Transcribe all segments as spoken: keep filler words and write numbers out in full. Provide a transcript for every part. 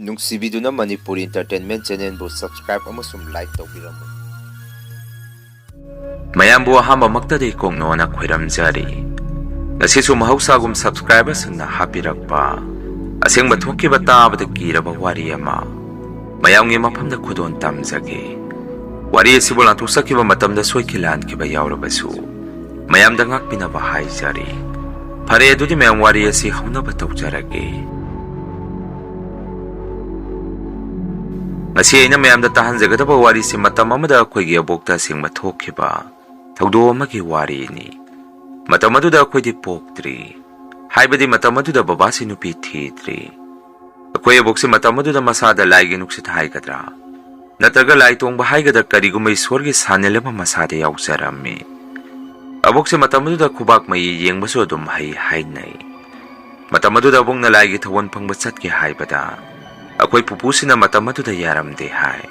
ꯅꯨꯡꯁꯤꯕꯤꯗꯨꯅ Manipur Entertainment Channelꯕꯨ subscribe ꯑꯃꯁꯨꯡ like ꯇꯧꯕꯤꯔꯝꯃꯨ꯫ ꯃꯌꯥꯝꯕꯨ ꯑꯍꯥꯟꯕꯃꯛꯇꯗꯤ ꯀꯣꯛꯅꯣꯅ ꯈꯣꯏꯔꯝꯖꯔꯤ꯫ ꯉꯁꯤꯁꯨ ꯃꯍꯧꯁꯥꯒꯨꯝ subscriberꯁꯤꯡꯅ ꯍꯥꯞꯄꯤꯔꯛꯄ ꯑꯁꯦꯡꯕ ꯊꯣꯛꯈꯤꯕ ꯇꯥꯕꯗ ꯀꯤꯔꯕ ꯋꯥꯔꯤ ꯑꯃ ꯃꯌꯥꯝꯒꯤ ꯃꯐꯝꯗ ꯈꯨꯗꯣꯜ ꯇꯝꯖꯒꯦ꯫ ꯋꯥꯔꯤ ꯑꯁꯤꯕꯨ ꯂꯥꯟꯊꯣꯛꯆꯈꯤꯕ ꯃꯇꯝꯗ ꯁꯣꯏꯈꯤ ꯂꯥꯟꯈꯤꯕ ꯌꯥꯎꯔꯕꯁꯨ ꯃꯌꯥꯝꯗ ꯉꯥꯛꯄꯤꯅꯕ ꯍꯥꯏꯖꯔꯤ꯫ ꯐꯔꯦ, ꯑꯗꯨꯗꯤ ꯃꯌꯥꯝ ꯋꯥꯔꯤ ꯑꯁꯤ ꯍꯧꯅꯕ ꯇꯧꯖꯔꯒꯦ꯫ ꯉꯁꯤ ꯑꯩꯅ ꯃꯌꯥꯝꯗ ꯇꯥꯍꯟꯖꯒꯗꯕ ꯋꯥꯔꯤꯁꯤ ꯃꯇꯝ ꯑꯃꯗ ꯑꯩꯈꯣꯏꯒꯤ ꯑꯕꯣꯛꯇ ꯑꯁꯦꯡꯕ ꯊꯣꯛꯈꯤꯕ ꯊꯧꯗꯣꯛ ꯑꯃꯒꯤ ꯋꯥꯔꯤꯅꯤ꯫ ꯃꯇꯝ ꯑꯗꯨꯗ ꯑꯩꯈꯣꯏꯗꯤ ꯄꯣꯛꯇ꯭ꯔꯤ, ꯍꯥꯏꯕꯗꯤ ꯃꯇꯝ ꯑꯗꯨꯗ ꯕꯕꯥꯁꯤ ꯅꯨꯄꯤ ꯊꯤꯗ꯭ꯔꯤ꯫ ꯑꯩꯈꯣꯏ ꯑꯕꯣꯛꯁꯤ ꯃꯇꯝ ꯑꯗꯨꯗ ꯃꯁꯥꯗ ꯂꯥꯏꯒꯤ ꯅꯨꯡꯁꯤꯠ ꯍꯥꯏꯒꯗ꯭ꯔꯥ, ꯅꯠꯇ꯭ꯔꯒ ꯂꯥꯏ ꯇꯣꯡꯕ ꯍꯥꯏꯒꯗ꯭ꯔꯥ, ꯀꯔꯤꯒꯨꯝꯕ ꯏꯁꯣꯔꯒꯤ ꯁꯥꯅꯤꯜ ꯑꯃ ꯃꯁꯥꯗ ꯌꯥꯎꯖꯔꯝꯃꯤ꯫ ꯑꯕꯣꯛꯁꯦ ꯃꯇꯝ ꯑꯗꯨꯗ ꯈꯨꯕꯥꯛ ꯃꯌꯤ ꯌꯦꯡꯕꯁꯨ ꯑꯗꯨꯝ ꯍꯩ ꯍꯥꯏꯅꯩ꯫ ꯃꯇꯝ ꯑꯗꯨꯗ ꯑꯕꯣꯛꯅ ꯂꯥꯏꯒꯤ ꯊꯧꯒꯜ ꯐꯪꯕ ꯆꯠꯀꯦ ꯍꯥꯏꯕꯗ ꯑꯩꯈꯣꯏ ꯄꯨꯄꯨꯁꯤꯅ ꯃꯇꯝ ꯑꯗꯨꯗ ꯌꯥꯔꯝꯗꯦ ꯍꯥꯏ꯫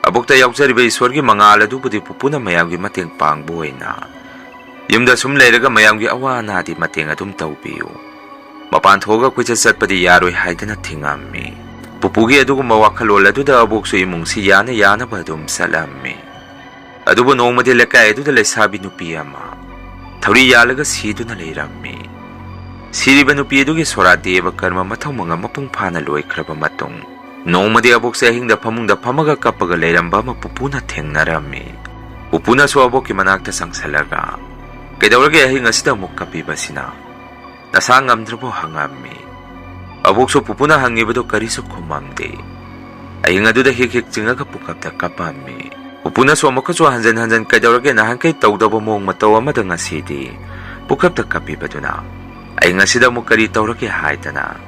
ꯑꯕꯣꯛꯇ ꯌꯥꯎꯖꯔꯤꯕ ꯏꯁꯣꯔꯒꯤ ꯃꯉꯥꯜ ꯑꯗꯨꯕꯨꯗꯤ ꯄꯨꯄꯨꯅ ꯃꯌꯥꯝꯒꯤ ꯃꯇꯦꯡ ꯄꯥꯡꯕ ꯑꯣꯏꯅ ꯌꯨꯝꯗ ꯁꯨꯝ ꯂꯩꯔꯒ ꯃꯌꯥꯝꯒꯤ ꯑꯋꯥ ꯑꯅꯥꯗꯤ ꯃꯇꯦꯡ ꯑꯗꯨꯝ ꯇꯧꯕꯤꯌꯨ, ꯃꯄꯥꯟ ꯊꯣꯛꯑꯒ ꯀꯣꯏꯆꯠ ꯆꯠꯄꯗꯤ ꯌꯥꯔꯣꯏ ꯍꯥꯏꯗꯅ ꯊꯤꯡꯉꯝꯃꯤ꯫ ꯄꯨꯄꯨꯒꯤ ꯑꯗꯨꯒꯨꯝꯕ ꯋꯥꯈꯜꯂꯣꯟ ꯑꯗꯨꯗ ꯑꯕꯣꯛꯁꯨ ꯏꯃꯨꯡꯁꯤ ꯌꯥꯅ ꯌꯥꯅꯕ ꯑꯗꯨꯝ ꯆꯠꯂꯝꯃꯤ꯫ ꯑꯗꯨꯕꯨ ꯅꯣꯡꯃꯗꯤ ꯂꯩꯀꯥꯏ ꯑꯗꯨꯗ ꯂꯩꯁꯥꯕꯤ ꯅꯨꯄꯤ ꯑꯃ ꯊꯧꯔꯤ ꯌꯥꯜꯂꯒ ꯁꯤꯗꯨꯅ ꯂꯩꯔꯝꯃꯤ꯫ ꯁꯤꯔꯤꯕ ꯅꯨꯄꯤ ꯑꯗꯨꯒꯤ ꯁꯣꯔꯥꯠ ꯗꯦꯕ ꯀꯔꯃ ꯃꯊꯧ ꯃꯉꯝ ꯃꯄꯨꯡ ꯐꯥꯅ ꯂꯣꯏꯈ꯭ꯔꯕ ꯃꯇꯨꯡ, ꯅꯣꯡꯃꯗꯤ ꯑꯕꯣꯛꯁꯦ ꯑꯍꯤꯡꯗ ꯐꯃꯨꯡꯗ ꯐꯝꯃꯒ ꯀꯞꯄꯒ ꯂꯩꯔꯝꯕ ꯑꯃ ꯄꯨꯄꯨꯅ ꯊꯦꯡꯅꯔꯝꯃꯤ꯫ ꯄꯨꯄꯨꯅꯁꯨ ꯑꯕꯣꯛꯀꯤ ꯃꯅꯥꯛꯇ ꯆꯪꯁꯜꯂꯒ, "ꯀꯩꯗꯧꯔꯒꯦ ꯑꯍꯤꯡ ꯑꯁꯤꯗ ꯑꯃꯨꯛ ꯀꯞꯄꯤꯕꯁꯤꯅ? ꯅꯁꯥ ꯉꯝꯗ꯭ꯔꯕꯣ?" ꯍꯪꯉꯝꯃꯤ꯫ ꯑꯕꯣꯛꯁꯨ ꯄꯨꯄꯨꯅ ꯍꯪꯉꯤꯕꯗꯨ ꯀꯔꯤꯁꯨ ꯈꯨꯝꯃꯝꯗꯦ꯫ ꯑꯍꯤꯡ ꯑꯗꯨꯗ ꯍꯤꯛ ꯍꯤꯛ ꯆꯤꯡꯉꯒ ꯄꯨꯀꯞꯇ ꯀꯞꯄꯝꯃꯤ꯫ ꯄꯨꯄꯨꯅꯁꯨ ꯑꯃꯨꯛꯀꯁꯨ ꯍꯟꯖꯟ ꯍꯟꯖꯟ, "ꯀꯩꯗꯧꯔꯒꯦ, ꯅꯍꯥꯟꯈꯩ ꯇꯧꯗꯕ ꯃꯑꯣꯡ ꯃꯇꯧ ꯑꯃꯗ ꯉꯁꯤꯗꯤ ꯄꯨꯀꯞꯇ ꯀꯞꯄꯤꯕꯗꯨꯅ? ꯑꯍꯤꯡ ꯑꯁꯤꯗ ꯑꯃꯨꯛ ꯀꯔꯤ ꯇꯧꯔꯒꯦ?" ꯍꯥꯏꯗꯅ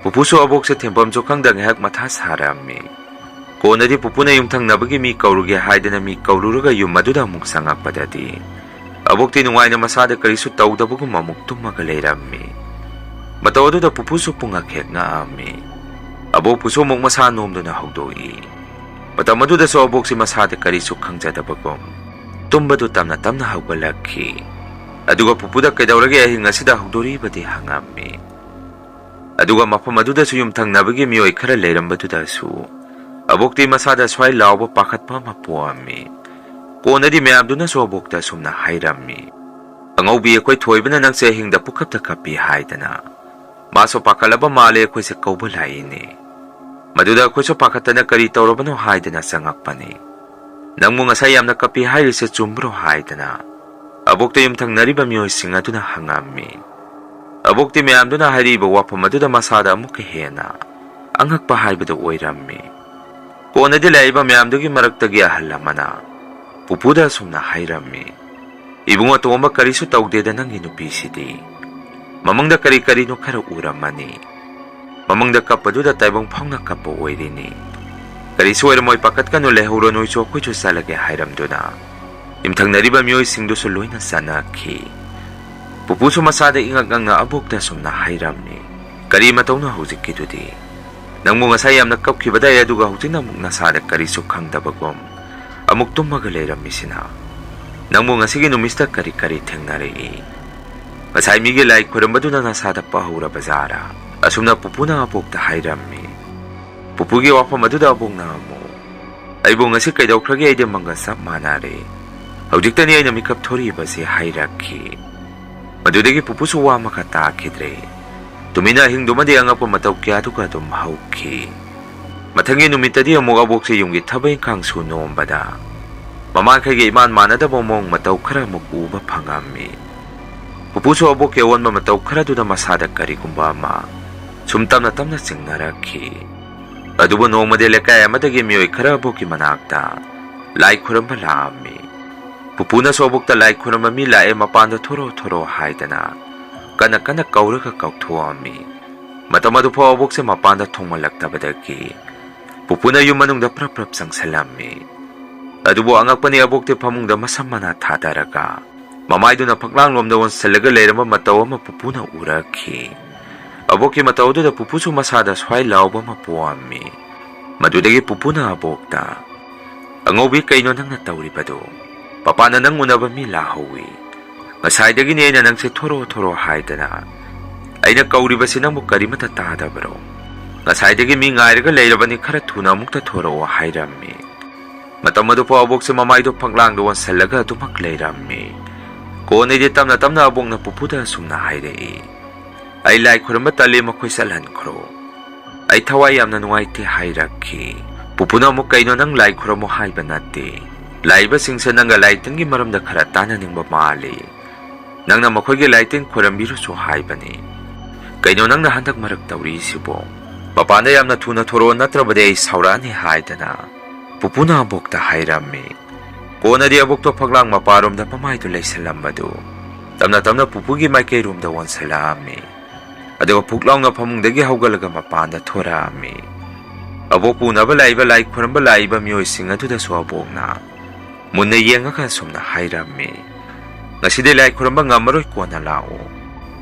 ꯄꯨꯄꯨꯁꯨ ꯑꯕꯣꯛꯁꯦ ꯊꯦꯝꯐꯝꯁꯨ ꯈꯪꯗ ꯉꯥꯏꯍꯥꯛ ꯃꯊꯥ ꯁꯥꯔꯝꯃꯤ꯫ ꯀꯣꯟꯅꯗꯤ ꯄꯨꯄꯨꯅ ꯌꯨꯝꯊꯪꯅꯕꯒꯤ ꯃꯤ ꯀꯧꯔꯨꯒꯦ ꯍꯥꯏꯗꯅ ꯃꯤ ꯀꯧꯔꯨꯔꯒ ꯌꯨꯝ ꯑꯗꯨꯗ ꯑꯃꯨꯛ ꯆꯪꯉꯛꯄꯗꯗꯤ ꯑꯕꯣꯛꯇꯤ ꯅꯨꯡꯉꯥꯏꯅ ꯃꯁꯥꯗ ꯀꯔꯤꯁꯨ ꯇꯧꯗꯕꯒꯨꯝ ꯑꯃꯨꯛ ꯇꯨꯝꯃꯒ ꯂꯩꯔꯝꯃꯤ꯫ ꯃꯇꯧ ꯑꯗꯨꯗ ꯄꯨꯄꯨꯁꯨ ꯄꯨꯡꯉꯛ ꯍꯦꯛ ꯉꯛꯑꯝꯃꯤ꯫ ꯑꯕꯣꯛꯄꯨꯁꯨ ꯑꯃꯨꯛ ꯃꯁꯥ ꯅꯣꯝꯗꯨꯅ ꯍꯧꯗꯣꯛꯏ꯫ ꯃꯇꯝ ꯑꯗꯨꯗꯁꯨ ꯑꯕꯣꯛꯁꯤ ꯃꯁꯥꯗ ꯀꯔꯤꯁꯨ ꯈꯪꯖꯗꯕꯒꯨꯝ ꯇꯨꯝꯕꯗꯨ ꯇꯞꯅ ꯇꯞꯅ ꯍꯧꯒꯠꯂꯛꯈꯤ꯫ ꯑꯗꯨꯒ ꯄꯨꯄꯨꯗ "ꯀꯩꯗꯧꯔꯒꯦ ꯑꯍꯤꯡ ꯑꯁꯤꯗ ꯍꯧꯗꯣꯔꯛꯏꯕꯗꯤ?" ꯍꯪꯉꯝꯃꯤ꯫ ꯑꯗꯨꯒ ꯃꯐꯝ ꯑꯗꯨꯗꯁꯨ ꯌꯨꯝꯊꯪꯅꯕꯒꯤ ꯃꯤꯑꯣꯏ ꯈꯔ ꯂꯩꯔꯝꯕꯗꯨꯗꯁꯨ ꯑꯕꯣꯛꯇꯤ ꯃꯁꯥꯗ ꯁ꯭ꯋꯥꯏ ꯂꯥꯎꯕ ꯄꯥꯈꯠꯄ ꯑꯃ ꯄꯣꯛꯑꯝꯃꯤ꯫ ꯀꯣꯟꯅꯗꯤ ꯃꯌꯥꯝꯗꯨꯅꯁꯨ ꯑꯕꯣꯛꯇ ꯑꯁꯨꯝꯅ ꯍꯥꯏꯔꯝꯃꯤ, "ꯑꯉꯧꯕꯤ, ꯑꯩꯈꯣꯏ ꯊꯣꯏꯕꯅ ꯅꯪꯁꯦ ꯑꯍꯤꯡꯗ ꯄꯨꯈꯞꯇ ꯀꯞꯄꯤ ꯍꯥꯏꯗꯅ꯫ ꯃꯥꯁꯨ ꯄꯥꯈꯠꯂꯕ ꯃꯥꯜꯂꯦ, ꯑꯩꯈꯣꯏꯁꯦ ꯀꯧꯕ ꯂꯥꯛꯏꯅꯦ꯫" ꯃꯗꯨꯗ ꯑꯩꯈꯣꯏꯁꯨ ꯄꯥꯈꯠꯇꯅ ꯀꯔꯤ ꯇꯧꯔꯕꯅꯣ ꯍꯥꯏꯗꯅ ꯆꯪꯉꯛꯄꯅꯤ꯫ "ꯅꯪꯕꯨ ꯉꯁꯥꯏ ꯌꯥꯝꯅ ꯀꯞꯄꯤ ꯍꯥꯏꯔꯤꯁꯦ ꯆꯨꯝꯕ꯭ꯔꯣ?" ꯍꯥꯏꯗꯅ ꯑꯕꯣꯛꯇ ꯌꯨꯝꯊꯪꯅꯔꯤꯕ ꯃꯤꯑꯣꯏꯁꯤꯡ ꯑꯗꯨꯅ ꯍꯪꯉꯝꯃꯤ꯫ ꯑꯕꯣꯛꯇꯤ ꯃꯌꯥꯝꯗꯨꯅ ꯍꯥꯏꯔꯤꯕ ꯋꯥꯐꯝ ꯑꯗꯨꯗ ꯃꯁꯥꯗ ꯑꯃꯨꯛꯀ ꯍꯦꯟꯅ ꯑꯉꯛꯄ ꯍꯥꯏꯕꯗꯨ ꯑꯣꯏꯔꯝꯃꯤ꯫ ꯀꯣꯟꯅꯗꯤ ꯂꯥꯛꯏꯕ ꯃꯌꯥꯝꯗꯨꯒꯤ ꯃꯔꯛꯇꯒꯤ ꯑꯍꯜ ꯑꯃꯅ ꯄꯨꯄꯨꯗ ꯑꯁꯨꯝꯅ ꯍꯥꯏꯔꯝꯃꯤ, "ꯏꯕꯨꯡꯉꯣ ꯇꯣꯝꯕ, ꯀꯔꯤꯁꯨ ꯇꯧꯗꯦꯗ ꯅꯪꯒꯤ ꯅꯨꯄꯤꯁꯤꯗꯤ꯫ ꯃꯃꯪꯗ ꯀꯔꯤ ꯀꯔꯤꯅꯣ ꯈꯔ ꯎꯔꯝꯃꯅꯤ꯫ ꯃꯃꯪꯗ ꯀꯞꯄꯗꯨꯗ ꯇꯥꯏꯕꯪ ꯐꯥꯎꯅ ꯀꯞꯄ ꯑꯣꯏꯔꯤꯅꯤ꯫ ꯀꯔꯤꯁꯨ ꯑꯣꯏꯔꯝꯃꯣꯏ, ꯄꯥꯈꯠꯀꯅꯨ, ꯂꯩꯍꯧꯔꯣ, ꯅꯣꯏꯁꯨ ꯑꯩꯈꯣꯏꯁꯨ ꯆꯠꯂꯒꯦ" ꯍꯥꯏꯔꯝꯗꯨꯅ ꯌꯨꯝꯊꯪꯅꯔꯤꯕ ꯃꯤꯑꯣꯏꯁꯤꯡꯗꯨꯁꯨ ꯂꯣꯏꯅ ꯆꯠꯅꯈꯤ꯫ ꯄꯨꯄꯨꯁꯨ ꯃꯁꯥꯗ ꯏꯉꯛ ꯉꯛꯅ ꯑꯕꯣꯛꯇ ꯑꯁꯨꯝꯅ ꯍꯥꯏꯔꯝꯃꯤ, "ꯀꯔꯤ ꯃꯇꯧꯅꯣ ꯍꯧꯖꯤꯛꯀꯤꯗꯨꯗꯤ? ꯅꯪꯕꯨ ꯉꯁꯥꯏ ꯌꯥꯝꯅ ꯀꯞꯈꯤꯕꯗꯥꯏ, ꯑꯗꯨꯒ ꯍꯧꯖꯤꯛꯅ ꯑꯃꯨꯛ ꯅꯁꯥꯗ ꯀꯔꯤꯁꯨ ꯈꯪꯗꯕꯒꯨꯝ ꯑꯃꯨꯛ ꯇꯨꯝꯃꯒ ꯂꯩꯔꯝꯃꯤꯁꯤꯅ? ꯅꯪꯕꯨ ꯉꯁꯤꯒꯤ ꯅꯨꯃꯤꯠꯁꯤꯗ ꯀꯔꯤ ꯀꯔꯤ ꯊꯦꯡꯅꯔꯛꯏ? ꯉꯁꯥꯏ ꯃꯤꯒꯤ ꯂꯥꯏ ꯈꯣꯏꯔꯝꯕꯗꯨꯅ ꯅꯁꯥꯗ ꯄꯛꯍꯧꯔꯕ ꯖꯥꯔꯥ?" ꯑꯁꯨꯝꯅ ꯄꯨꯄꯨꯅ ꯑꯕꯣꯛꯇ ꯍꯥꯏꯔꯝꯃꯤ꯫ ꯄꯨꯄꯨꯒꯤ ꯋꯥꯐꯝ ꯑꯗꯨꯗ ꯑꯕꯣꯛꯅ ꯑꯃꯨꯛ, "ꯑꯩꯕꯨ ꯉꯁꯤ ꯀꯩꯗꯧꯈ꯭ꯔꯒꯦ? ꯑꯩꯗꯤ ꯃꯪꯒ ꯆꯞ ꯃꯥꯟꯅꯔꯦ꯫ ꯍꯧꯖꯤꯛꯇꯅꯤ ꯑꯩꯅ ꯃꯤꯀꯞ ꯊꯣꯔꯛꯏꯕꯁꯦ" ꯍꯥꯏꯔꯛꯈꯤ꯫ ꯃꯗꯨꯗꯒꯤ ꯄꯨꯄꯨꯁꯨ ꯋꯥ ꯃꯈꯥ ꯇꯥꯈꯤꯗ꯭ꯔꯦ꯫ ꯇꯨꯃꯤꯟꯅ ꯑꯍꯤꯡꯗꯨꯃꯗꯤ ꯑꯉꯛꯄ ꯃꯇꯧ ꯀꯌꯥꯗꯨꯒ ꯑꯗꯨꯝ ꯍꯧꯈꯤ꯫ ꯃꯊꯪꯒꯤ ꯅꯨꯃꯤꯠꯇꯗꯤ ꯑꯃꯨꯛ ꯑꯕꯣꯛꯁꯦ ꯌꯨꯝꯒꯤ ꯊꯕꯛ ꯏꯪꯈꯥꯡ ꯁꯨ ꯅꯣꯝꯕꯗ ꯃꯃꯥꯡꯈꯩꯒ ꯏꯃꯥꯟ ꯃꯥꯟꯅꯗꯕ ꯃꯑꯣꯡ ꯃꯇꯧ ꯈꯔ ꯑꯃꯨꯛ ꯎꯕ ꯐꯪꯉꯝꯃꯤ꯫ ꯄꯨꯄꯨꯁꯨ ꯑꯕꯣꯛꯀꯤ ꯑꯑꯣꯟꯕ ꯃꯇꯧ ꯈꯔꯗꯨꯗ ꯃꯁꯥꯗ ꯀꯔꯤꯒꯨꯝꯕ ꯑꯃ ꯁꯨꯝ ꯇꯞꯅ ꯇꯞꯅ ꯆꯤꯡꯅꯔꯛꯈꯤ꯫ ꯑꯗꯨꯕꯨ ꯅꯣꯡꯃꯗꯤ ꯂꯩꯀꯥꯏ ꯑꯃꯗꯒꯤ ꯃꯤꯑꯣꯏ ꯈꯔ ꯑꯕꯣꯛꯀꯤ ꯃꯅꯥꯛꯇ ꯂꯥꯏ ꯈꯨꯔꯝꯕ ꯂꯥꯛꯑꯝꯃꯤ꯫ ꯄꯨꯄꯨꯅꯁꯨ ꯑꯕꯣꯛꯇ "ꯂꯥꯏ ꯈꯨꯔꯝꯕ ꯃꯤ ꯂꯥꯛꯑꯦ, ꯃꯄꯥꯟꯗ ꯊꯣꯔꯛꯑꯣ, ꯊꯣꯔꯛꯑꯣ" ꯍꯥꯏꯗꯅ ꯀꯟꯅ ꯀꯟꯅ ꯀꯧꯔꯒ ꯀꯧꯊꯣꯛꯑꯝꯃꯤ꯫ ꯃꯇꯝ ꯑꯗꯨꯐꯥꯎ ꯑꯕꯣꯛꯁꯦ ꯃꯄꯥꯟꯗ ꯊꯣꯡꯃꯜꯂꯛꯇꯕꯗꯒꯤ ꯄꯨꯄꯨꯅ ꯌꯨꯝ ꯃꯅꯨꯡꯗ ꯄ꯭ꯔꯞ ꯄ꯭ꯔꯞ ꯆꯪꯁꯜꯂꯝꯃꯤ꯫ ꯑꯗꯨꯕꯨ ꯑꯉꯛꯄꯅꯤ, ꯑꯕꯣꯛꯇꯤ ꯐꯃꯨꯡꯗ ꯃꯁꯝ ꯃꯅꯥ ꯊꯥꯗꯔꯒ ꯃꯃꯥꯏꯗꯨꯅ ꯐꯛꯂꯥꯡꯂꯣꯝꯗ ꯑꯣꯟꯁꯤꯜꯂꯒ ꯂꯩꯔꯝꯕ ꯃꯇꯧ ꯑꯃ ꯄꯨꯄꯨꯅ ꯎꯔꯛꯈꯤ꯫ ꯑꯕꯣꯛꯀꯤ ꯃꯇꯧ ꯑꯗꯨꯗ ꯄꯨꯄꯨꯁꯨ ꯃꯁꯥꯗ ꯁ꯭ꯋꯥꯏ ꯂꯥꯎꯕ ꯑꯃ ꯄꯣꯛꯑꯝꯃꯤ꯫ ꯃꯗꯨꯗꯒꯤ ꯄꯨꯄꯨꯅ ꯑꯕꯣꯛꯇ, "ꯑꯉꯧꯕꯤ, ꯀꯩꯅꯣ ꯅꯪꯅ ꯇꯧꯔꯤꯕꯗꯨ? ꯄꯄꯥꯅ ꯅꯪ ꯎꯅꯕ ꯃꯤ ꯂꯥꯛꯍꯧꯋꯤ꯫ ꯉꯁꯥꯏꯗꯒꯤꯅꯤ ꯑꯩꯅ ꯅꯪꯁꯦ ꯊꯣꯔꯛꯑꯣ, ꯊꯣꯔꯛꯑꯣ ꯍꯥꯏꯗꯅ꯫ ꯑꯩꯅ ꯀꯧꯔꯤꯕꯁꯤ ꯅꯪꯕꯨ ꯀꯔꯤꯃꯠꯇ ꯇꯥꯗꯕꯔꯣ? ꯉꯁꯥꯏꯗꯒꯤ ꯃꯤ ꯉꯥꯏꯔꯒ ꯂꯩꯔꯕꯅꯤ, ꯈꯔ ꯊꯨꯅ ꯑꯃꯨꯛꯇ ꯊꯣꯔꯛꯑꯣ" ꯍꯥꯏꯔꯝꯃꯤ꯫ ꯃꯇꯝ ꯑꯗꯨꯐꯥꯎ ꯑꯕꯣꯛꯁꯦ ꯃꯃꯥꯏꯗꯣ ꯐꯛꯂꯥꯡꯗ ꯑꯣꯟꯁꯤꯜꯂꯒ ꯑꯗꯨꯃꯛ ꯂꯩꯔꯝꯃꯤ꯫ ꯀꯣꯟꯅꯩꯗꯤ ꯇꯞꯅ ꯇꯞꯅ ꯑꯕꯣꯛꯅ ꯄꯨꯄꯨꯗ ꯑꯁꯨꯝꯅ ꯍꯥꯏꯔꯛꯏ, "ꯑꯩ ꯂꯥꯏ ꯈꯨꯔꯨꯝꯕ ꯇꯜꯂꯤ, ꯃꯈꯣꯏ ꯆꯠꯍꯟꯈ꯭ꯔꯣ꯫ ꯑꯩ ꯊꯋꯥꯏ ꯌꯥꯝꯅ ꯅꯨꯡꯉꯥꯏꯇꯦ" ꯍꯥꯏꯔꯛꯈꯤ꯫ ꯄꯨꯄꯨꯅ ꯑꯃꯨꯛ, "ꯀꯩꯅꯣ, ꯅꯪ ꯂꯥꯏ ꯈꯨꯔꯨꯝꯃꯣ ꯍꯥꯏꯕ ꯅꯠꯇꯦ꯫ ꯂꯥꯛꯏꯕꯁꯤꯡꯁꯦ ꯅꯪꯒ ꯂꯥꯏꯇꯤꯟꯒꯤ ꯃꯔꯝꯗ ꯈꯔ ꯇꯥꯟꯅꯅꯤꯡꯕ ꯃꯥꯜꯂꯤ꯫ ꯅꯪꯅ ꯃꯈꯣꯏꯒꯤ ꯂꯥꯏꯇꯤꯟ ꯈꯨꯔꯨꯝꯕꯤꯔꯨꯁꯨ ꯍꯥꯏꯕꯅꯤ꯫ ꯀꯩꯅꯣ ꯅꯪꯅ ꯍꯟꯗꯛ ꯃꯔꯛ ꯇꯧꯔꯤꯁꯤꯕꯣ? ꯃꯄꯥꯟꯗ ꯌꯥꯝꯅ ꯊꯨꯅ ꯊꯣꯔꯛꯑꯣ, ꯅꯠꯇ꯭ꯔꯕꯗꯤ ꯑꯩ ꯁꯥꯎꯔꯛꯑꯅꯤ" ꯍꯥꯏꯗꯅ ꯄꯨꯄꯨꯅ ꯑꯕꯣꯛꯇ ꯍꯥꯏꯔꯝꯃꯤ꯫ ꯀꯣꯟꯅꯗꯤ ꯑꯕꯣꯛꯇꯣ ꯐꯛꯂꯥꯡ ꯃꯄꯥꯔꯣꯝꯗ ꯃꯃꯥꯏꯗꯨ ꯂꯩꯁꯜꯂꯝꯕꯗꯨ ꯇꯞꯅ ꯇꯞꯅ ꯄꯨꯄꯨꯒꯤ ꯃꯥꯏꯀꯩꯔꯣꯝꯗ ꯑꯣꯟꯁꯤꯜꯂꯛꯑꯝꯃꯤ꯫ ꯑꯗꯨꯒ ꯐꯨꯛ ꯂꯥꯎꯅ ꯐꯃꯨꯡꯗꯒꯤ ꯍꯧꯒꯠꯂꯒ ꯃꯄꯥꯟꯗ ꯊꯣꯔꯛꯑꯝꯃꯤ꯫ ꯑꯕꯣꯛꯄꯨ ꯎꯅꯕ ꯂꯥꯛꯏꯕ ꯂꯥꯏ ꯈꯨꯔꯨꯝꯕ ꯂꯥꯛꯏꯕ ꯃꯤꯑꯣꯏꯁꯤꯡ ꯑꯗꯨꯗꯁꯨ ꯑꯕꯣꯛꯅ ꯃꯨꯟꯅ ꯌꯦꯡꯉꯒ ꯑꯁꯨꯝꯅ ꯍꯥꯏꯔꯝꯃꯤ, "ꯉꯁꯤꯗꯤ ꯂꯥꯏ ꯈꯨꯔꯨꯝꯕ ꯉꯝꯃꯔꯣꯏ, ꯀꯣꯟꯅ ꯂꯥꯛꯎ꯫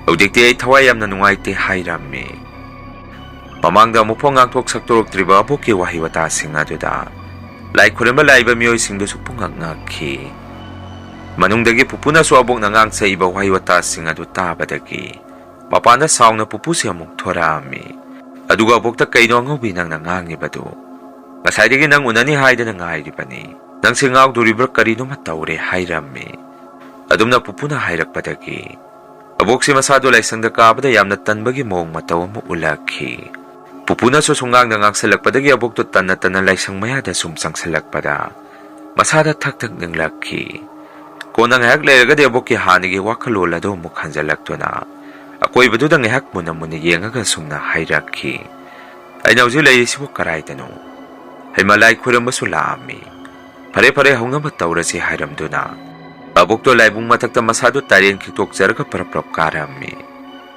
ꯍꯧꯖꯤꯛꯇꯤ ꯑꯩ ꯊꯋꯥꯏ ꯌꯥꯝꯅ ꯅꯨꯡꯉꯥꯏꯇꯦ" ꯍꯥꯏꯔꯝꯃꯤ꯫ ꯃꯃꯥꯡꯗ ꯑꯃꯨꯛꯐꯥꯎ ꯉꯥꯡꯊꯣꯛ ꯁꯛꯇꯣꯔꯛꯇ꯭ꯔꯤꯕ ꯑꯕꯣꯛꯀꯤ ꯋꯥꯍꯩ ꯋꯥꯇꯥꯁꯤꯡ ꯑꯗꯨꯗ ꯂꯥꯏ ꯈꯨꯔꯨꯝꯕ ꯂꯥꯛꯏꯕ ꯃꯤꯑꯣꯏꯁꯤꯡꯗꯨꯁꯨ ꯄꯨꯡꯉꯛ ꯉꯛꯈꯤ꯫ ꯃꯅꯨꯡꯗꯒꯤ ꯄꯨꯄꯨꯅꯁꯨ ꯑꯕꯣꯛꯅ ꯉꯥꯡꯁꯛꯏꯕ ꯋꯥꯍꯩ ꯋꯥꯇꯥꯁꯤꯡ ꯑꯗꯨ ꯇꯥꯕꯗꯒꯤ ꯃꯄꯥꯟꯗ ꯁꯥꯎꯅ ꯄꯨꯄꯨꯁꯦ ꯑꯃꯨꯛ ꯊꯣꯔꯛꯑꯝꯃꯤ꯫ ꯑꯗꯨꯒ ꯑꯕꯣꯛꯇ, "ꯀꯩꯅꯣ ꯑꯉꯧꯕꯤ ꯅꯪꯅ ꯉꯥꯡꯉꯤꯕꯗꯨ? ꯉꯁꯥꯏꯗꯒꯤ ꯅꯪ ꯎꯅꯅꯤ ꯍꯥꯏꯗꯅ ꯉꯥꯏꯔꯤꯕꯅꯤ꯫ ꯅꯪꯁꯦ ꯉꯥꯎꯗꯣꯔꯤꯕ꯭ꯔꯥ ꯀꯔꯤꯅꯣꯃ ꯇꯧꯔꯦ" ꯍꯥꯏꯔꯝꯃꯤ꯫ ꯑꯗꯨꯝꯅ ꯄꯨꯄꯨꯅ ꯍꯥꯏꯔꯛꯄꯗꯒꯤ ꯑꯕꯣꯛꯁꯤ ꯃꯁꯥꯗꯨ ꯂꯥꯏꯁꯪꯗ ꯀꯥꯕꯗ ꯌꯥꯝꯅ ꯇꯟꯕꯒꯤ ꯃꯑꯣꯡ ꯃꯇꯧ ꯑꯃ ꯎꯠꯂꯛꯈꯤ꯫ ꯄꯨꯄꯨꯅꯁꯨ ꯁꯨꯝ ꯉꯥꯡꯗ ꯉꯥꯡꯁꯜꯂꯛꯄꯗꯒꯤ ꯑꯕꯣꯛꯇꯨ ꯇꯟꯅ ꯇꯟꯅ ꯂꯥꯏꯁꯪ ꯃꯌꯥꯗ ꯁꯨꯝ ꯆꯪꯁꯜꯂꯛꯄꯗ ꯃꯁꯥꯗ ꯊꯛ ꯊꯛ ꯅꯤꯛꯂꯛꯈꯤ꯫ ꯀꯣꯟꯅ ꯉꯥꯏꯍꯥꯛ ꯂꯩꯔꯒꯗꯤ ꯑꯕꯣꯛꯀꯤ ꯍꯥꯟꯅꯒꯤ ꯋꯥꯈꯜꯂꯣꯟ ꯑꯗꯨ ꯑꯃꯨꯛ ꯍꯟꯖꯜꯂꯛꯇꯨꯅ ꯑꯀꯣꯏꯕꯗꯨꯗ ꯉꯥꯏꯍꯥꯛ ꯃꯨꯟꯅ ꯃꯨꯟꯅ ꯌꯦꯡꯉꯒ ꯁꯨꯝꯅ ꯍꯥꯏꯔꯛꯈꯤ, "ꯑꯩꯅ ꯍꯧꯖꯤꯛ ꯂꯩꯔꯤꯁꯤꯕꯨ ꯀꯔꯥꯏꯗꯅꯣ? ꯍꯩꯃꯥ, ꯂꯥꯏ ꯈꯣꯏꯔꯝꯕꯁꯨ ꯂꯥꯛꯑꯝꯃꯤ꯫ ꯐꯔꯦ ꯐꯔꯦ, ꯍꯧꯅꯕ ꯇꯧꯔꯁꯤ" ꯍꯥꯏꯔꯝꯗꯨꯅ ꯑꯕꯣꯛꯇꯣ ꯂꯥꯏꯕꯨꯡ ꯃꯊꯛꯇ ꯃꯁꯥꯗꯨ ꯇꯥꯏꯔꯦꯟ ꯈꯤꯛꯇꯣꯛꯆꯔꯒ ꯄ꯭ꯔꯞ ꯄ꯭ꯔꯞ ꯀꯥꯔꯝꯃꯤ꯫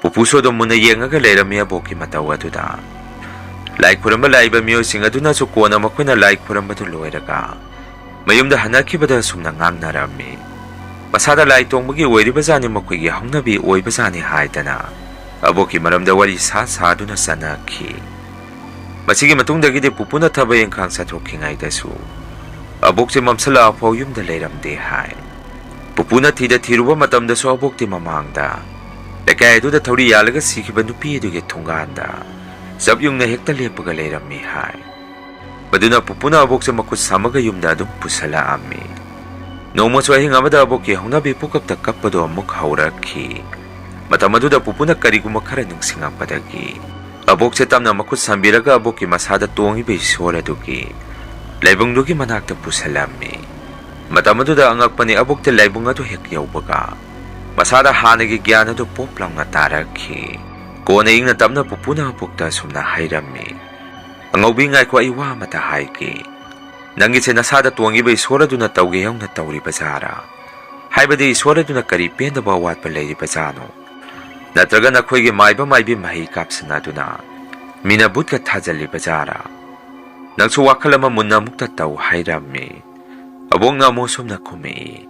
ꯄꯨꯄꯨꯁꯨ ꯑꯗꯨꯝ ꯃꯨꯟꯅ ꯌꯦꯡꯉꯒ ꯂꯩꯔꯝꯃꯤ ꯑꯕꯣꯛꯀꯤ ꯃꯇꯧ ꯑꯗꯨꯗ꯫ ꯂꯥꯏ ꯈꯨꯔꯝꯕ ꯂꯥꯛꯏꯕ ꯃꯤꯑꯣꯏꯁꯤꯡ ꯑꯗꯨꯅꯁꯨ ꯀꯣꯟꯅ ꯃꯈꯣꯏꯅ ꯂꯥꯏ ꯈꯨꯔꯝꯕꯗꯨ ꯂꯣꯏꯔꯒ ꯃꯌꯨꯝꯗ ꯍꯟꯅꯈꯤꯕꯗ ꯑꯁꯨꯝꯅ ꯉꯥꯡꯅꯔꯝꯃꯤ, "ꯃꯁꯥꯗ ꯂꯥꯏ ꯇꯣꯡꯕꯒꯤ ꯑꯣꯏꯔꯤꯕꯖꯥꯠꯅꯤ, ꯃꯈꯣꯏꯒꯤ ꯍꯧꯅꯕꯤ ꯑꯣꯏꯕꯖꯥꯠꯅꯤ" ꯍꯥꯏꯗꯅ ꯑꯕꯣꯛꯀꯤ ꯃꯔꯝꯗ ꯋꯥꯔꯤ ꯁꯥ ꯁꯥꯗꯨꯅ ꯆꯠꯅꯈꯤ꯫ ꯃꯁꯤꯒꯤ ꯃꯇꯨꯡꯗꯒꯤꯗꯤ ꯄꯨꯄꯨꯅ ꯊꯕꯛ ꯏꯪꯈꯥꯡ ꯆꯠꯊꯣꯛꯈꯤꯉꯩꯗꯁꯨ ꯑꯕꯣꯛꯁꯦ ꯃꯝꯁꯜꯂꯛꯑꯐꯥꯎ ꯌꯨꯝꯗ ꯂꯩꯔꯝꯗꯦ ꯍꯥꯏ꯫ ꯄꯨꯄꯨꯅ ꯊꯤꯗ ꯊꯤꯔꯨꯕ ꯃꯇꯝꯗꯁꯨ ꯑꯕꯣꯛꯇꯤ ꯃꯃꯥꯡꯗ ꯂꯩꯀꯥꯏ ꯑꯗꯨꯗ ꯊꯧꯔꯤ ꯌꯥꯜꯂꯒ ꯁꯤꯈꯤꯕ ꯅꯨꯄꯤ ꯑꯗꯨꯒꯤ ꯊꯣꯡꯒꯥꯟꯗ ꯆꯞ ꯌꯨꯡꯅ ꯍꯦꯛꯇ ꯂꯦꯞꯄꯒ ꯂꯩꯔꯝꯃꯤ ꯍꯥꯏ꯫ ꯃꯗꯨꯅ ꯄꯨꯄꯨꯅ ꯑꯕꯣꯛꯁꯦ ꯃꯈꯨꯠ ꯁꯝꯃꯒ ꯌꯨꯝꯗ ꯑꯗꯨꯝ ꯄꯨꯁꯜꯂꯛꯑꯝꯃꯤ꯫ ꯅꯣꯡꯃꯁꯨ ꯑꯍꯤꯡ ꯑꯃꯗ ꯑꯕꯣꯛꯀꯤ ꯍꯧꯅꯕꯤ ꯄꯨꯀꯞꯇ ꯀꯞꯄꯗꯣ ꯑꯃꯨꯛ ꯍꯧꯔꯛꯈꯤ꯫ ꯃꯇꯝ ꯑꯗꯨꯗ ꯄꯨꯄꯨꯅ ꯀꯔꯤꯒꯨꯝꯕ ꯈꯔ ꯅꯤꯡꯁꯤꯡꯉꯛꯄꯗꯒꯤ ꯑꯕꯣꯛꯁꯦ ꯇꯞꯅ ꯃꯈꯨꯠ ꯁꯝꯕꯤꯔꯒ ꯑꯕꯣꯛꯀꯤ ꯃꯁꯥꯗ ꯇꯣꯡꯉꯤꯕ ꯏꯁꯣꯔ ꯑꯗꯨꯒꯤ ꯂꯥꯏꯕꯨꯡꯗꯨꯒꯤ ꯃꯅꯥꯛꯇ ꯄꯨꯁꯜꯂꯝꯃꯤ꯫ ꯃꯇꯝ ꯑꯗꯨꯗ ꯑꯉꯛꯄꯅꯤ, ꯑꯕꯣꯛꯇꯤ ꯂꯥꯏꯕꯨꯡ ꯑꯗꯨ ꯍꯦꯛ ꯌꯧꯕꯒ ꯃꯁꯥꯗ ꯍꯥꯟꯅꯒꯤ ꯒ꯭ꯌꯥꯟ ꯑꯗꯨ ꯄꯣꯞ ꯂꯥꯎꯅ ꯇꯥꯔꯛꯈꯤ꯫ ꯀꯣꯟꯅ ꯏꯪꯅ ꯇꯞꯅ ꯄꯨꯄꯨꯅ ꯑꯕꯣꯛꯇ ꯑꯁꯨꯝꯅ ꯍꯥꯏꯔꯝꯃꯤ, "ꯑꯉꯧꯕꯤ, ꯉꯥꯏꯈꯣ, ꯑꯩ ꯋꯥ ꯑꯃꯇ ꯍꯥꯏꯒꯦ꯫ ꯅꯪꯒꯤꯁꯦ ꯅꯁꯥꯗ ꯇꯣꯡꯉꯤꯕ ꯏꯁꯣꯔ ꯑꯗꯨꯅ ꯇꯧꯒꯦ ꯌꯥꯎꯅ ꯇꯧꯔꯤꯕ ꯖꯥꯔꯥ? ꯍꯥꯏꯕꯗꯤ ꯏꯁꯣꯔ ꯑꯗꯨꯅ ꯀꯔꯤ ꯄꯦꯟꯗꯕ ꯑꯋꯥꯠꯄ ꯂꯩꯔꯤꯕ ꯖꯥꯠꯅꯣ? ꯅꯠꯇ꯭ꯔꯒ ꯅꯈꯣꯏꯒꯤ ꯃꯥꯏꯕ ꯃꯥꯏꯕꯤ ꯃꯍꯩ ꯀꯥꯞꯁꯟꯅꯗꯨꯅ ꯃꯤꯅ ꯚꯨꯠꯀ ꯊꯥꯖꯜꯂꯤꯕ ꯖꯥꯔꯥ? ꯅꯪꯁꯨ ꯋꯥꯈꯜ ꯑꯃ ꯃꯨꯟꯅ ꯑꯃꯨꯛꯇ ꯇꯧ," ꯍꯥꯏꯔꯝꯃꯤ꯫ ꯑꯕꯣꯛꯅ ꯑꯃꯨꯛ ꯁꯨꯝꯅ ꯈꯨꯝꯃꯛꯏ,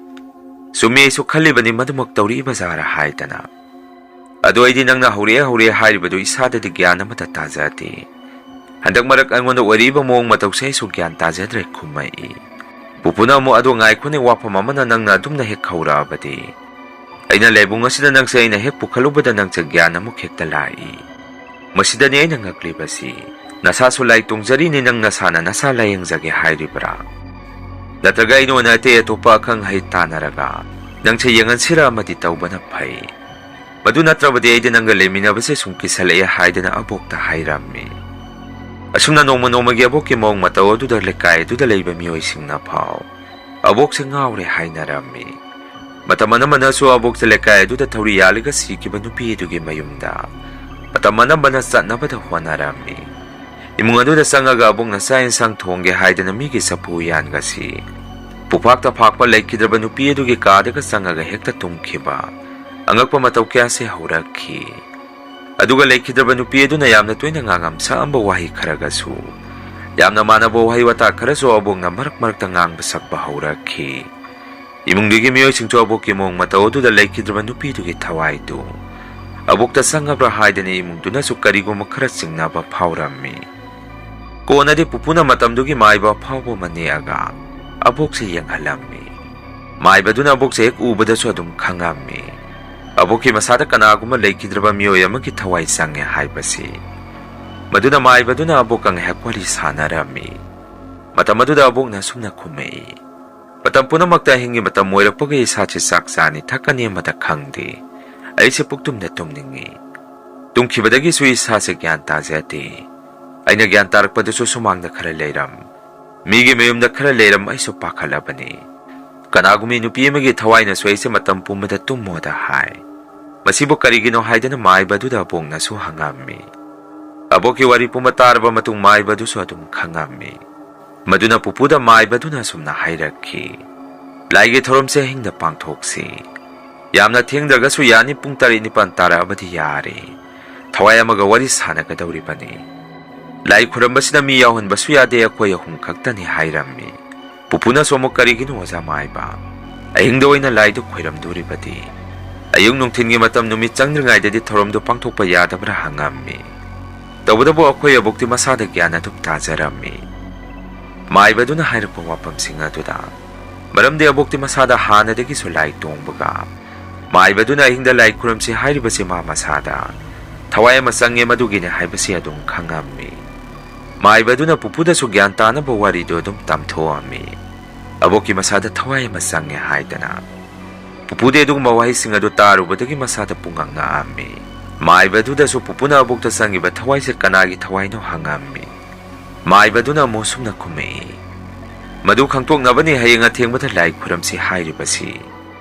"ꯆꯨꯝꯃꯤ, ꯑꯩꯁꯨ ꯈꯜꯂꯤꯕꯅꯤ ꯃꯗꯨꯃꯛ ꯇꯧꯔꯤꯕ ꯖꯥꯔꯥ ꯍꯥꯏꯗꯅ꯫ ꯑꯗꯣ ꯑꯩꯗꯤ ꯅꯪꯅ ꯍꯧꯔꯛꯑꯦ ꯍꯧꯔꯛꯑꯦ ꯍꯥꯏꯔꯤꯕꯗꯨ ꯏꯁꯥꯗꯗꯤ ꯒ꯭ꯌꯥꯟ ꯑꯃꯠꯇ ꯇꯥꯖꯗꯦ꯫ ꯍꯟꯗꯛ ꯃꯔꯛ ꯑꯩꯉꯣꯟꯗ ꯑꯣꯏꯔꯛꯏꯕ ꯃꯑꯣꯡ ꯃꯇꯧꯁꯦ ꯑꯩꯁꯨ ꯒ꯭ꯌꯥꯟ ꯇꯥꯖꯗ꯭ꯔꯦ," ꯈꯨꯝꯃꯛꯏ꯫ ꯄꯨꯄꯨꯅ ꯑꯃꯨꯛ, "ꯑꯗꯣ ꯉꯥꯏꯈꯣꯅꯦ, ꯋꯥꯐꯝ ꯑꯃꯅ, ꯅꯪꯅ ꯑꯗꯨꯝꯅ ꯍꯦꯛ ꯍꯧꯔꯛꯑꯕꯗꯤ, ꯑꯩꯅ ꯂꯥꯏꯕꯨꯡ ꯑꯁꯤꯗ ꯅꯪꯁꯦ ꯑꯩꯅ ꯍꯦꯛ ꯄꯨꯈꯠꯂꯨꯕꯗ ꯅꯪꯁꯦ ꯒ꯭ꯌꯥꯟ ꯑꯃꯨꯛ ꯍꯦꯛꯇ ꯂꯥꯛꯏ꯫ ꯃꯁꯤꯗꯅꯤ ꯑꯩꯅ ꯉꯛꯂꯤꯕꯁꯤ꯫ ꯅꯁꯥꯁꯨ ꯂꯥꯏ ꯇꯣꯡꯖꯔꯤꯅꯤ, ꯅꯪ ꯅꯁꯥꯅ ꯅꯁꯥ ꯂꯥꯏꯌꯦꯡꯖꯒꯦ ꯍꯥꯏꯔꯤꯕ꯭ꯔꯥ? ꯅꯠꯇ꯭ꯔꯒ ꯑꯩꯅ ꯑꯣꯏꯅ ꯑꯇꯩ ꯑꯇꯣꯞꯄ ꯑꯈꯪ ꯑꯍꯩ ꯇꯥꯟꯅꯔꯒ ꯅꯪꯁꯦ ꯌꯦꯡꯍꯟꯁꯤꯔ ꯑꯃꯗꯤ ꯇꯧꯕꯅ ꯐꯩ꯫ ꯃꯗꯨ ꯅꯠꯇ꯭ꯔꯕꯗꯤ ꯑꯩꯗꯤ ꯅꯪꯒ ꯂꯩꯃꯤꯟꯅꯕꯁꯦ ꯁꯨꯝ ꯀꯤꯁꯜꯂꯛꯑꯦ," ꯍꯥꯏꯗꯅ ꯑꯕꯣꯛꯇ ꯍꯥꯏꯔꯝꯃꯤ꯫ ꯑꯁꯨꯝꯅ ꯅꯣꯡꯃ ꯅꯣꯡꯃꯒꯤ ꯑꯕꯣꯛꯀꯤ ꯃꯑꯣꯡ ꯃꯇꯧ ꯑꯗꯨꯗ ꯂꯩꯀꯥꯏ ꯑꯗꯨꯗ ꯂꯩꯕ ꯃꯤꯑꯣꯏꯁꯤꯡꯅ ꯐꯥꯎ ꯑꯕꯣꯛꯁꯦ ꯉꯥꯎꯔꯦ ꯍꯥꯏꯅꯔꯝꯃꯤ꯫ ꯃꯇꯝ ꯑꯅꯝꯕꯅꯁꯨ ꯑꯕꯣꯛꯁꯦ ꯂꯩꯀꯥꯏ ꯑꯗꯨꯗ ꯊꯧꯔꯤ ꯌꯥꯜꯂꯒ ꯁꯤꯈꯤꯕ ꯅꯨꯄꯤ ꯑꯗꯨꯒꯤ ꯃꯌꯨꯝꯗ ꯃꯇꯝ ꯑꯅꯝꯕꯅ ꯆꯠꯅꯕꯗ ꯍꯣꯠꯅꯔꯝꯃꯤ꯫ ꯏꯃꯨꯡ ꯑꯗꯨꯗ ꯆꯪꯉꯒ ꯑꯕꯣꯛꯅ ꯆꯥꯛ ꯏꯟꯁꯥꯡ ꯊꯣꯡꯒꯦ ꯍꯥꯏꯗꯅ ꯃꯤꯒꯤ ꯆꯐꯨ ꯎꯌꯥꯟꯒꯁꯤ ꯄꯨꯐꯥꯛꯇ ꯐꯥꯛꯄ ꯂꯩꯈꯤꯗ꯭ꯔꯕ ꯅꯨꯄꯤ ꯑꯗꯨꯒꯤ ꯀꯥꯗꯒ ꯆꯪꯉꯒ ꯍꯦꯛꯇ ꯇꯨꯝꯈꯤꯕ ꯑꯉꯛꯄ ꯃꯇꯧ ꯀꯌꯥꯁꯦ ꯍꯧꯔꯛꯈꯤ꯫ ꯑꯗꯨꯒ ꯂꯩꯈꯤꯗ꯭ꯔꯕ ꯅꯨꯄꯤ ꯑꯗꯨꯅ ꯌꯥꯝꯅ ꯇꯣꯏꯅ ꯉꯥꯡꯉꯝ ꯁꯛꯑꯝꯕ ꯋꯥꯍꯩ ꯈꯔꯒꯁꯨ, ꯌꯥꯝꯅ ꯃꯥꯟꯅꯕ ꯋꯥꯍꯩ ꯋꯥꯇꯥ ꯈꯔꯁꯨ ꯑꯕꯣꯛꯅ ꯃꯔꯛ ꯃꯔꯛꯇ ꯉꯥꯡꯕ ꯁꯛꯄ ꯍꯧꯔꯛꯈꯤ꯫ ꯏꯃꯨꯡꯗꯨꯒꯤ ꯃꯤꯑꯣꯏꯁꯤꯡꯁꯨ ꯑꯕꯣꯛꯀꯤ ꯃꯑꯣꯡ ꯃꯇꯧ ꯑꯗꯨꯗ ꯂꯩꯈꯤꯗ꯭ꯔꯕ ꯅꯨꯄꯤꯗꯨꯒꯤ ꯊꯋꯥꯏꯗꯨ ꯑꯕꯣꯛꯇ ꯆꯪꯉꯕ꯭ꯔꯥ ꯍꯥꯏꯗꯅ ꯏꯃꯨꯡꯗꯨꯅꯁꯨ ꯀꯔꯤꯒꯨꯝꯕ ꯈꯔ ꯆꯤꯡꯅꯕ ꯐꯥꯎꯔꯝꯃꯤ꯫ ꯀꯣꯟꯅꯗꯤ ꯄꯨꯄꯨꯅ ꯃꯇꯝꯗꯨꯒꯤ ꯃꯥꯏꯕ ꯑꯐꯥꯎꯕ ꯑꯃ ꯅꯦꯛꯑꯒ ꯑꯕꯣꯛꯁꯦ ꯌꯦꯡꯍꯜꯂꯝꯃꯤ꯫ ꯃꯥꯏꯕꯗꯨꯅ ꯑꯕꯣꯛꯁꯦ ꯍꯦꯛ ꯎꯕꯗꯁꯨ ꯑꯗꯨꯝ ꯈꯪꯉꯝꯃꯤ꯫ ꯑꯕꯣꯛꯀꯤ ꯃꯁꯥꯗ ꯀꯅꯥꯒꯨꯝꯕ ꯂꯩꯈꯤꯗ꯭ꯔꯕ ꯃꯤꯑꯣꯏ ꯑꯃꯒꯤ ꯊꯋꯥꯏ ꯆꯪꯉꯦ ꯍꯥꯏꯕꯁꯤ꯫ ꯃꯗꯨꯅ ꯃꯥꯏꯕꯗꯨꯅ ꯑꯕꯣꯛꯀ ꯉꯥꯏꯍꯥꯛ ꯋꯥꯔꯤ ꯁꯥꯟꯅꯔꯝꯃꯤ꯫ ꯃꯇꯝ ꯑꯗꯨꯗ ꯑꯕꯣꯛꯅ ꯑꯁꯨꯝꯅ ꯈꯨꯝꯃꯛꯏ, "ꯃꯇꯝ ꯄꯨꯝꯅꯃꯛꯇ ꯑꯍꯤꯡꯒꯤ ꯃꯇꯝ ꯑꯣꯏꯔꯛꯄꯒ ꯏꯁꯥꯁꯦ ꯆꯥꯛ ꯆꯥꯅꯤ ꯊꯛꯀꯅꯤ ꯑꯃꯗ ꯈꯪꯗꯦ꯫ ꯑꯩꯁꯦ ꯄꯨꯛꯇꯨꯝꯗ ꯇꯨꯝꯅꯤꯡꯉꯤ꯫ ꯇꯨꯝꯈꯤꯕꯗꯒꯤꯁꯨ ꯏꯁꯥꯁꯦ ꯒ꯭ꯌꯥꯟ ꯇꯥꯖꯗꯦ꯫ ꯑꯩꯅ ꯒ꯭ꯌꯥꯟ ꯇꯥꯔꯛꯄꯗꯁꯨ ꯁꯨꯃꯥꯡꯗ ꯈꯔ ꯂꯩꯔꯝ, ꯃꯤꯒꯤ ꯃꯌꯨꯝꯗ ꯈꯔ ꯂꯩꯔꯝ, ꯑꯩꯁꯨ ꯄꯥꯈꯠꯂꯕꯅꯤ꯫ ꯀꯅꯥꯒꯨꯝꯕꯤ ꯅꯨꯄꯤ ꯑꯃꯒꯤ ꯊꯋꯥꯏꯅꯁꯨ ꯑꯩꯁꯦ ꯃꯇꯝ ꯄꯨꯝꯕꯗ ꯇꯨꯝꯃꯣꯗ ꯍꯥꯏ꯫ ꯃꯁꯤꯕꯨ ꯀꯔꯤꯒꯤꯅꯣ?" ꯍꯥꯏꯗꯅ ꯃꯥꯏꯕꯗꯨꯗ ꯑꯕꯣꯛꯅꯁꯨ ꯍꯪꯉꯝꯃꯤ꯫ ꯑꯕꯣꯛꯀꯤ ꯋꯥꯔꯤ ꯄꯨꯝꯕ ꯇꯥꯔꯕ ꯃꯇꯨꯡ ꯃꯥꯏꯕꯗꯨꯁꯨ ꯑꯗꯨꯝ ꯈꯪꯉꯝꯃꯤ꯫ ꯃꯗꯨꯅ ꯄꯨꯄꯨꯗ ꯃꯥꯏꯕꯗꯨꯅ ꯑꯁꯨꯝꯅ ꯍꯥꯏꯔꯛꯈꯤ, "ꯂꯥꯏꯒꯤ ꯊꯧꯔꯝꯁꯦ ꯑꯍꯤꯡꯗ ꯄꯥꯡꯊꯣꯛꯁꯤ꯫ ꯌꯥꯝꯅ ꯊꯦꯡꯗ꯭ꯔꯒꯁꯨ ꯌꯥꯅꯤ, ꯄꯨꯡ ꯇꯔꯦꯠ ꯅꯤꯄꯥꯟ ꯇꯥꯔꯛꯑꯕꯗꯤ ꯌꯥꯔꯦ꯫ ꯊꯋꯥꯏ ꯑꯃꯒ ꯋꯥꯔꯤ ꯁꯥꯟꯅꯒꯗꯧꯔꯤꯕꯅꯤ꯫ ꯂꯥꯏ ꯈꯨꯔꯝꯕꯁꯤꯗ ꯃꯤ ꯌꯥꯎꯍꯟꯕꯁꯨ ꯌꯥꯗꯦ, ꯑꯩꯈꯣꯏ ꯑꯍꯨꯝ ꯈꯛꯇꯅꯤ" ꯍꯥꯏꯔꯝꯃꯤ꯫ ꯄꯨꯄꯨꯅꯁꯨ ꯑꯃꯨꯛ, "ꯀꯔꯤꯒꯤꯅꯣ ꯑꯣꯖꯥ ꯃꯥꯏꯕ? ꯑꯍꯤꯡꯗ ꯑꯣꯏꯅ ꯂꯥꯏꯗꯨ ꯈꯣꯏꯔꯝꯗꯣꯔꯤꯕꯗꯤ? ꯑꯌꯨꯛ ꯅꯨꯡꯊꯤꯜꯒꯤ ꯃꯇꯝ ꯅꯨꯃꯤꯠ ꯆꯪꯗ꯭ꯔꯤꯉꯩꯗꯗꯤ ꯊꯧꯔꯝꯗꯨ ꯄꯥꯡꯊꯣꯛꯄ ꯌꯥꯗꯕ꯭ꯔꯥ?" ꯍꯪꯉꯝꯃꯤ꯫ ꯇꯧꯕꯇꯕꯨ ꯑꯩꯈꯣꯏ ꯑꯕꯣꯛꯇꯤ ꯃꯁꯥꯗ ꯒ꯭ꯌꯥꯟ ꯑꯗꯨꯝ ꯇꯥꯖꯔꯝꯃꯤ꯫ ꯃꯥꯏꯕꯗꯨꯅ ꯍꯥꯏꯔꯛꯄ ꯋꯥꯐꯝꯁꯤꯡ ꯑꯗꯨꯗ, ꯃꯔꯝꯗꯤ ꯑꯕꯣꯛꯇꯤ ꯃꯁꯥꯗ ꯍꯥꯟꯅꯗꯒꯤꯁꯨ ꯂꯥꯏ ꯇꯣꯡꯕꯒ, ꯃꯥꯏꯕꯗꯨꯅ ꯑꯍꯤꯡꯗ ꯂꯥꯏ ꯈꯨꯔꯨꯝꯁꯤ ꯍꯥꯏꯔꯤꯕꯁꯤ ꯃꯥ ꯃꯁꯥꯗ ꯊꯋꯥꯏ ꯑꯃ ꯆꯪꯉꯦ, ꯃꯗꯨꯒꯤꯅꯤ ꯍꯥꯏꯕꯁꯤ ꯑꯗꯨꯝ ꯈꯪꯉꯝꯃꯤ꯫ ꯃꯥꯏꯕꯗꯨꯅ ꯄꯨꯄꯨꯗꯁꯨ ꯒ꯭ꯌꯥꯟ ꯇꯥꯅꯕ ꯋꯥꯔꯤꯗꯨ ꯑꯗꯨꯝ ꯇꯝꯊꯣꯛꯑꯝꯃꯤ꯫ ꯑꯕꯣꯛꯀꯤ ꯃꯁꯥꯗ ꯊꯋꯥꯏ ꯑꯃ ꯆꯪꯉꯦ ꯍꯥꯏꯗꯅ꯫ ꯄꯨꯄꯨꯗꯤ ꯑꯗꯨꯒꯨꯝꯕ ꯋꯥꯍꯩꯁꯤꯡ ꯑꯗꯨ ꯇꯥꯔꯨꯕꯗꯒꯤ ꯃꯁꯥꯗ ꯄꯨꯡꯉꯛ ꯉꯛꯑꯝꯃꯤ꯫ ꯃꯥꯏꯕꯗꯨꯗꯁꯨ ꯄꯨꯄꯨꯅ ꯑꯕꯣꯛꯇ ꯆꯪꯉꯤꯕ ꯊꯋꯥꯏꯁꯦ ꯀꯅꯥꯒꯤ ꯊꯋꯥꯏꯅꯣ ꯍꯪꯉꯝꯃꯤ꯫ ꯃꯥꯏꯕꯗꯨꯅ ꯑꯃꯨꯛ ꯁꯨꯝꯅ ꯈꯨꯝꯃꯛꯏ, "ꯃꯗꯨ ꯈꯪꯇꯣꯛꯅꯕꯅꯤ ꯍꯌꯦꯡ ꯑꯊꯦꯡꯕꯗ ꯂꯥꯏ ꯈꯨꯔꯝꯁꯤ ꯍꯥꯏꯔꯤꯕꯁꯤ꯫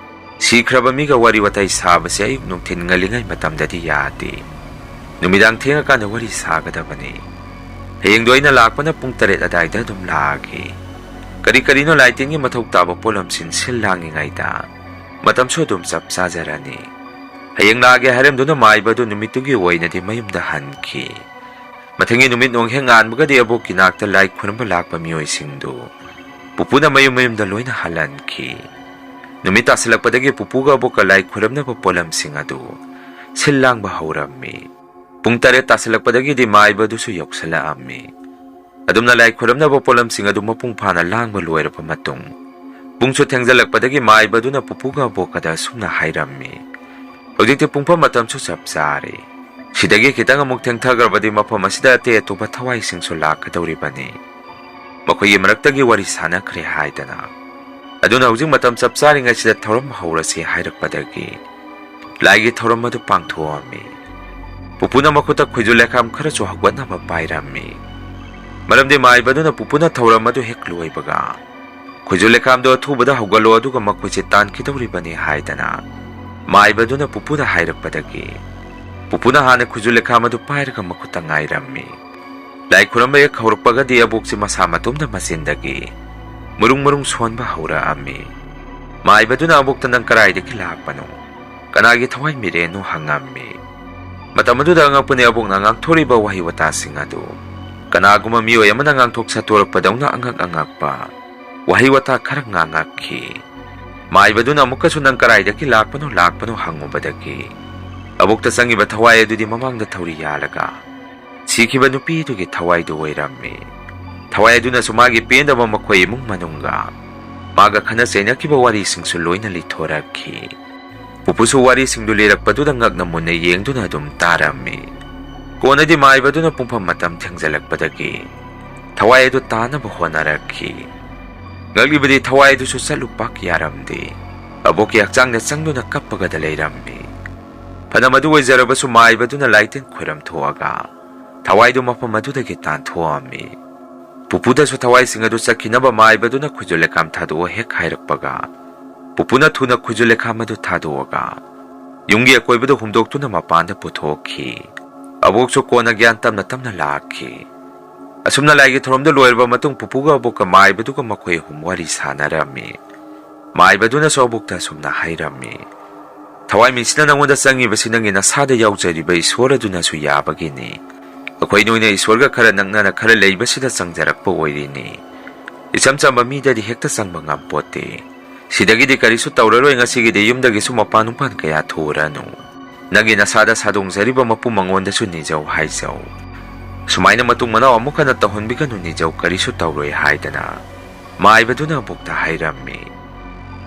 ꯁꯤꯈ꯭ꯔꯕ ꯃꯤꯒ ꯋꯥꯔꯤ ꯋꯥꯇꯥꯏ ꯁꯥꯕꯁꯦ ꯑꯌꯨꯛ ꯅꯨꯡꯊꯤꯜ ꯉꯜꯂꯤꯉꯩ ꯃꯇꯝꯗꯗꯤ ꯌꯥꯗꯦ꯫ ꯅꯨꯃꯤꯗꯥꯡ ꯊꯦꯡꯉꯀꯥꯟꯗ ꯋꯥꯔꯤ ꯁꯥꯒꯗꯕꯅꯤ꯫ ꯍꯌꯦꯡꯗꯣ ꯑꯩꯅ ꯂꯥꯛꯄꯅ ꯄꯨꯡ ꯇꯔꯦꯠ ꯑꯗꯥꯏꯗ ꯑꯗꯨꯝ ꯂꯥꯛꯑꯒꯦ꯫ ꯀꯔꯤ ꯀꯔꯤꯅꯣ ꯂꯥꯏꯇꯤꯟꯒꯤ ꯃꯊꯧ ꯇꯥꯕ ꯄꯣꯠꯂꯝꯁꯤꯡ ꯁꯤꯜ ꯂꯥꯡꯉꯤꯉꯩꯗ ꯃꯇꯝꯁꯨ ꯑꯗꯨꯝ ꯆꯞ ꯆꯥꯖꯔꯅꯤ꯫ ꯍꯌꯦꯡ ꯂꯥꯛꯑꯒꯦ" ꯍꯥꯏꯔꯝꯗꯨꯅ ꯃꯥꯏꯕ ꯑꯗꯨ ꯅꯨꯃꯤꯠꯇꯨꯒꯤ ꯑꯣꯏꯅꯗꯤ ꯃꯌꯨꯝꯗ ꯍꯟꯈꯤ꯫ ꯃꯊꯪꯒꯤ ꯅꯨꯃꯤꯠ ꯅꯣꯡꯍꯦꯛ ꯉꯥꯟꯕꯒꯗꯤ ꯑꯕꯣꯛꯀꯤ ꯅꯥꯛꯇ ꯂꯥꯏ ꯈꯨꯔꯨꯝꯕ ꯂꯥꯛꯄ ꯃꯤꯑꯣꯏꯁꯤꯡꯗꯨ ꯄꯨꯄꯨꯅ ꯃꯌꯨꯝ ꯃꯌꯨꯝꯗ ꯂꯣꯏꯅ ꯍꯜꯍꯟꯈꯤ꯫ ꯅꯨꯃꯤꯠ ꯇꯥꯁꯤꯜꯂꯛꯄꯗꯒꯤ ꯄꯨꯄꯨꯒ ꯑꯕꯣꯛꯀ ꯂꯥꯏ ꯈꯨꯔꯨꯝꯅꯕ ꯄꯣꯠꯂꯝꯁꯤꯡ ꯑꯗꯨ ꯁꯤꯜ ꯂꯥꯡꯕ ꯍꯧꯔꯝꯃꯤ꯫ ꯄꯨꯡ ꯇꯔꯦꯠ ꯇꯥꯁꯤꯜꯂꯛꯄꯗꯒꯤꯗꯤ ꯃꯥꯏꯕ ꯑꯗꯨꯁꯨ ꯌꯧꯁꯤꯜꯂꯛꯑꯝꯃꯤ꯫ ꯑꯗꯨꯝꯅ ꯂꯥꯏ ꯈꯨꯔꯨꯝꯅꯕ ꯄꯣꯠꯂꯝꯁꯤꯡ ꯑꯗꯨ ꯃꯄꯨꯡ ꯐꯥꯅ ꯂꯥꯡꯕ ꯂꯣꯏꯔꯕ ꯃꯇꯨꯡ, ꯄꯨꯡꯁꯨ ꯊꯦꯡꯖꯤꯜꯂꯛꯄꯗꯒꯤ ꯃꯥꯏꯕ ꯑꯗꯨꯅ ꯄꯨꯄꯨꯒ ꯑꯕꯣꯛꯀꯗ ꯑꯁꯨꯝꯅ ꯍꯥꯏꯔꯝꯃꯤ, ꯍꯧꯖꯤꯛꯇꯤ ꯄꯨꯡꯐꯝ ꯃꯇꯝꯁꯨ ꯆꯞ ꯆꯥꯔꯦ꯫ ꯁꯤꯗꯒꯤ ꯈꯤꯇꯪ ꯑꯃꯨꯛ ꯊꯦꯡꯊꯈ꯭ꯔꯕꯗꯤ ꯃꯐꯝ ꯑꯁꯤꯗ ꯑꯇꯩ ꯑꯇꯣꯞꯄ ꯊꯋꯥꯏꯁꯤꯡꯁꯨ ꯂꯥꯛꯀꯗꯧꯔꯤꯕꯅꯤ꯫ ꯃꯈꯣꯏꯒꯤ ꯃꯔꯛꯇꯒꯤ ꯋꯥꯔꯤ ꯁꯥꯟꯅꯈ꯭ꯔꯦ ꯍꯥꯏꯗꯅ꯫ ꯑꯗꯨꯅ ꯍꯧꯖꯤꯛ ꯃꯇꯝ ꯆꯞ ꯆꯥꯔꯤꯉꯩꯁꯤꯗ ꯊꯧꯔꯝ ꯍꯧꯔꯁꯤ ꯍꯥꯏꯔꯛꯄꯗꯒꯤ ꯂꯥꯏꯒꯤ ꯊꯧꯔꯝ ꯑꯗꯨ ꯄꯥꯡꯊꯣꯛꯑꯝꯃꯤ꯫ ꯄꯨꯄꯨꯅ ꯃꯈꯨꯠꯇ ꯈꯨꯖꯨ ꯂꯩꯈꯥꯝ ꯈꯔꯁꯨ ꯍꯧꯒꯠꯅꯕ ꯄꯥꯏꯔꯝꯃꯤ꯫ ꯃꯔꯝꯗꯤ ꯃꯥꯏꯕꯗꯨꯅ ꯄꯨꯄꯨꯅ ꯊꯧꯔꯝ ꯑꯗꯨ ꯍꯦꯛ ꯂꯣꯏꯕꯒ, "ꯈꯨꯖꯨ ꯂꯩꯈꯥꯝꯗꯣ ꯑꯊꯨꯕꯗ ꯍꯧꯒꯠꯂꯣ, ꯑꯗꯨꯒ ꯃꯈꯣꯏꯁꯦ ꯇꯥꯟꯈꯤꯗꯧꯔꯤꯕꯅꯤ" ꯍꯥꯏꯗꯅ ꯃꯥꯏꯕꯗꯨꯅ ꯄꯨꯄꯨꯗ ꯍꯥꯏꯔꯛꯄꯗꯒꯤ, ꯄꯨꯄꯨꯅ ꯍꯥꯟꯅ ꯈꯨꯖꯨ ꯂꯩꯈꯥꯝ ꯑꯗꯨ ꯄꯥꯏꯔꯒ ꯃꯈꯨꯠꯇ ꯉꯥꯏꯔꯝꯃꯤ꯫ ꯂꯥꯏ ꯈꯨꯔꯝꯕ ꯍꯦꯛ ꯍꯧꯔꯛꯄꯒꯗꯤ ꯑꯕꯣꯛꯁꯤ ꯃꯁꯥ ꯃꯇꯣꯝꯗ ꯃꯆꯤꯟꯗꯒꯤ ꯃꯔꯨꯡ ꯃꯔꯨꯡ ꯁꯣꯟꯕ ꯍꯧꯔꯛꯑꯝꯃꯤ꯫ ꯃꯥꯏꯕꯗꯨꯅ ꯑꯕꯣꯛꯇ, "ꯅꯪ ꯀꯗꯥꯏꯗꯒꯤ ꯂꯥꯛꯄꯅꯣ? ꯀꯅꯥꯒꯤ ꯊꯋꯥꯏ ꯃꯤꯔꯦꯟꯅꯣ?" ꯍꯪꯉꯝꯃꯤ꯫ ꯃꯇꯝ ꯑꯗꯨꯗ ꯑꯉꯛꯄꯅꯤ ꯑꯕꯣꯛꯅ ꯉꯥꯡꯊꯣꯔꯤꯕ ꯋꯥꯍꯩ ꯋꯥꯇꯥꯁꯤꯡ ꯑꯗꯨ ꯀꯅꯥꯒꯨꯝꯕ ꯃꯤꯑꯣꯏ ꯑꯃꯅ ꯉꯥꯡꯊꯣꯛ ꯁꯛꯇꯣꯔꯛꯄꯗꯧꯅ ꯑꯉꯛ ꯑꯉꯛꯄ ꯋꯥꯍꯩ ꯋꯥꯇꯥ ꯈꯔ ꯉꯥꯡꯉꯛꯈꯤ꯫ ꯃꯥꯏꯕꯗꯨꯅ ꯑꯃꯨꯛꯀꯁꯨ, "ꯅꯪ ꯀꯗꯥꯏꯗꯒꯤ ꯂꯥꯛꯄꯅꯣ, ꯂꯥꯛꯄꯅꯣ?" ꯍꯪꯉꯨꯕꯗꯒꯤ ꯑꯕꯣꯛꯇ ꯆꯪꯉꯤꯕ ꯊꯋꯥꯏ ꯑꯗꯨꯗꯤ ꯃꯃꯥꯡꯗ ꯊꯧꯔꯤ ꯌꯥꯜꯂꯒ ꯁꯤꯈꯤꯕ ꯅꯨꯄꯤꯗꯨꯒꯤ ꯊꯋꯥꯏꯗꯨ ꯑꯣꯏꯔꯝꯃꯤ꯫ ꯊꯋꯥꯏ ꯑꯗꯨꯅꯁꯨ ꯃꯥꯒꯤ ꯄꯦꯟꯗꯕ ꯃꯈꯣꯏ ꯏꯃꯨꯡ ꯃꯅꯨꯡꯒ ꯃꯥꯒ ꯈꯠꯅ ꯆꯩꯅꯈꯤꯕ ꯋꯥꯔꯤꯁꯤꯡꯁꯨ ꯂꯣꯏꯅ ꯂꯤꯊꯣꯔꯛꯈꯤ꯫ ꯄꯨꯄꯨꯁꯨ ꯋꯥꯔꯤꯁꯤꯡꯗꯨ ꯂꯤꯔꯛꯄꯗꯨꯗ ꯉꯛꯅ ꯃꯨꯟꯅ ꯌꯦꯡꯗꯨꯅ ꯑꯗꯨꯝ ꯇꯥꯔꯝꯃꯤ꯫ ꯀꯣꯟꯅꯗꯤ ꯃꯥꯏꯕꯗꯨꯅ ꯄꯨꯡꯐꯝ ꯃꯇꯝ ꯊꯦꯡꯖꯤꯜꯂꯛꯄꯗꯒꯤ ꯊꯋꯥꯏ ꯑꯗꯨ ꯇꯥꯅꯕ ꯍꯣꯠꯅꯔꯛꯈꯤ꯫ ꯉꯛꯂꯤꯕꯗꯤ ꯊꯋꯥꯏ ꯑꯗꯨꯁꯨ ꯆꯠꯂꯨ ꯄꯥꯛ ꯌꯥꯔꯝꯗꯦ꯫ ꯑꯕꯣꯛꯀꯤ ꯍꯛꯆꯥꯡꯗ ꯆꯪꯗꯨꯅ ꯀꯞꯄꯒꯗ ꯂꯩꯔꯝꯃꯤ꯫ ꯐꯅ ꯃꯗꯨ ꯑꯣꯏꯖꯔꯕꯁꯨ ꯃꯥꯏꯕꯗꯨꯅ ꯂꯥꯏꯇꯤꯟ ꯈꯣꯏꯔꯝ ꯊꯣꯛꯑꯒ ꯊꯋꯥꯏꯗꯨ ꯃꯐꯝ ꯑꯗꯨꯗꯒꯤ ꯇꯥꯟꯊꯣꯛꯑꯝꯃꯤ꯫ ꯄꯨꯄꯨꯗꯁꯨ ꯊꯋꯥꯏꯁꯤꯡ ꯑꯗꯨ ꯆꯠꯈꯤꯅꯕ ꯃꯥꯏꯕꯗꯨꯅ ꯈꯨꯖꯨ ꯂꯩꯈꯥꯝ ꯊꯥꯗꯣꯛꯑꯣ ꯍꯦꯛ ꯍꯥꯏꯔꯛꯄꯒ, ꯄꯨꯄꯨꯅ ꯊꯨꯅ ꯈꯨꯖꯨ ꯂꯩꯈꯥꯝ ꯑꯗꯨ ꯊꯥꯗꯣꯛꯑꯒ ꯌꯨꯝꯒꯤ ꯑꯀꯣꯏꯕꯗ ꯍꯨꯝꯗꯣꯛꯇꯨꯅ ꯃꯄꯥꯟꯗ ꯄꯨꯊꯣꯛꯈꯤ꯫ ꯑꯕꯣꯛꯁꯨ ꯀꯣꯟꯅ ꯒ꯭ꯌꯥꯟ ꯇꯞꯅ ꯇꯞꯅ ꯂꯥꯛꯈꯤ꯫ ꯑꯁꯨꯝꯅ ꯂꯥꯏꯒꯤ ꯊꯧꯔꯝꯗꯨ ꯂꯣꯏꯔꯕ ꯃꯇꯨꯡ ꯄꯨꯄꯨꯒ ꯑꯕꯣꯛꯀ ꯃꯥꯏꯕꯗꯨꯒ ꯃꯈꯣꯏ ꯑꯍꯨꯝ ꯋꯥꯔꯤ ꯁꯥꯟꯅꯔꯝꯃꯤ꯫ ꯃꯥꯏꯕꯗꯨꯅꯁꯨ ꯑꯕꯣꯛꯇ ꯑꯁꯨꯝꯅ ꯍꯥꯏꯔꯝꯃꯤ, "ꯊꯋꯥꯏꯃꯤꯁꯤꯅ ꯅꯪꯉꯣꯟꯗ ꯆꯪꯉꯤꯕꯁꯤ ꯅꯪꯒꯤ ꯅꯁꯥꯗ ꯌꯥꯎꯖꯔꯤꯕ ꯏꯁꯣꯔ ꯑꯗꯨꯅꯁꯨ ꯌꯥꯕꯒꯤꯅꯤ꯫ ꯑꯩꯈꯣꯏ ꯅꯣꯏꯅ ꯏꯁꯣꯔꯒ ꯈꯔ ꯅꯛꯅꯅ ꯈꯔ ꯂꯩꯕꯁꯤꯗ ꯆꯪꯖꯔꯛꯄ ꯑꯣꯏꯔꯤꯅꯤ꯫ ꯏꯆꯝ ꯆꯝꯕ ꯃꯤꯗꯗꯤ ꯍꯦꯛꯇ ꯆꯪꯕ ꯉꯝꯄꯣꯠꯇꯦ꯫ ꯁꯤꯗꯒꯤꯗꯤ ꯀꯔꯤꯁꯨ ꯇꯧꯔꯔꯣꯏ, ꯉꯁꯤꯒꯤꯗꯤ ꯌꯨꯝꯗꯒꯤꯁꯨ ꯃꯄꯥꯟ ꯅꯨꯡꯄꯥꯟ ꯀꯌꯥ ꯊꯣꯛꯎꯔꯅꯨ꯫ ꯅꯪꯒꯤ ꯅꯁꯥꯗ ꯁꯥꯗꯣꯡꯖꯔꯤꯕ ꯃꯄꯨ ꯃꯉꯣꯟꯗꯁꯨ ꯅꯤꯖꯧ ꯍꯥꯏꯖꯧ"꯫ ꯁꯨꯃꯥꯏꯅ ꯃꯇꯨꯡ ꯃꯅꯥꯎ ꯑꯃꯨꯛ ꯍꯟꯅ ꯇꯧꯍꯟꯕꯤꯒꯅꯨ, ꯅꯤꯖꯧ, ꯀꯔꯤꯁꯨ ꯇꯧꯔꯣꯏ ꯍꯥꯏꯗꯅ ꯃꯥꯏꯕꯗꯨꯅ ꯑꯕꯣꯛꯇ ꯍꯥꯏꯔꯝꯃꯤ꯫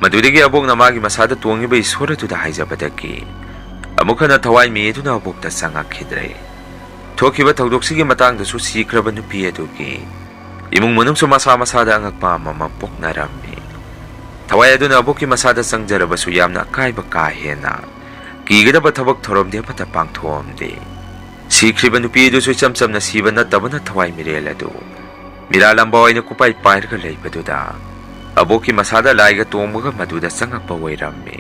ꯃꯗꯨꯗꯒꯤ ꯑꯕꯣꯛꯅ ꯃꯥꯒꯤ ꯃꯁꯥꯗ ꯇꯣꯡꯉꯤꯕ ꯏꯁꯣꯔ ꯑꯗꯨꯗ ꯍꯥꯏꯖꯕꯗꯒꯤ ꯑꯃꯨꯛ ꯍꯟꯅ ꯊꯋꯥꯏ ꯃꯤ ꯑꯗꯨꯅ ꯑꯕꯣꯛꯇ ꯆꯪꯉꯛꯈꯤꯗ꯭ꯔꯦ꯫ ꯊꯣꯛꯈꯤꯕ ꯊꯧꯗꯣꯛꯁꯤꯒꯤ ꯃꯇꯥꯡꯗꯁꯨ ꯁꯤꯈ꯭ꯔꯕ ꯅꯨꯄꯤ ꯑꯗꯨꯒꯤ ꯏꯃꯨꯡ ꯃꯅꯨꯡꯁꯨ ꯃꯁꯥ ꯃꯁꯥꯗ ꯑꯉꯛꯄ ꯑꯃꯃꯝ ꯄꯣꯛꯅꯔꯝꯃꯤ꯫ ꯊꯋꯥꯏ ꯑꯗꯨꯅ ꯑꯕꯣꯛꯀꯤ ꯃꯁꯥꯗ ꯆꯪꯖꯔꯕꯁꯨ ꯌꯥꯝꯅ ꯑꯀꯥꯏꯕ ꯀꯥ ꯍꯦꯟꯅ ꯀꯤꯒꯗꯕ ꯊꯕꯛ ꯊꯧꯔꯝꯗꯤ ꯑꯃꯠꯇ ꯄꯥꯡꯊꯣꯛꯑꯝꯗꯦ꯫ ꯁꯤꯈ꯭ꯔꯤꯕ ꯅꯨꯄꯤ ꯑꯗꯨꯁꯨ ꯏꯆꯝ ꯆꯝꯅ ꯁꯤꯕ ꯅꯠꯇꯕꯅ ꯊꯋꯥꯏ ꯃꯤꯔꯦꯜ ꯑꯗꯨ ꯃꯤꯔꯥꯂꯝꯕ ꯑꯣꯏꯅ ꯀꯨꯄꯥꯏ ꯄꯥꯏꯔꯒ ꯂꯩꯕꯗꯨꯗ ꯑꯕꯣꯛꯀꯤ ꯃꯁꯥꯗ ꯂꯥꯏꯒ ꯇꯣꯡꯕꯒ ꯃꯗꯨꯗ ꯆꯪꯉꯛꯄ ꯑꯣꯏꯔꯝꯃꯤ꯫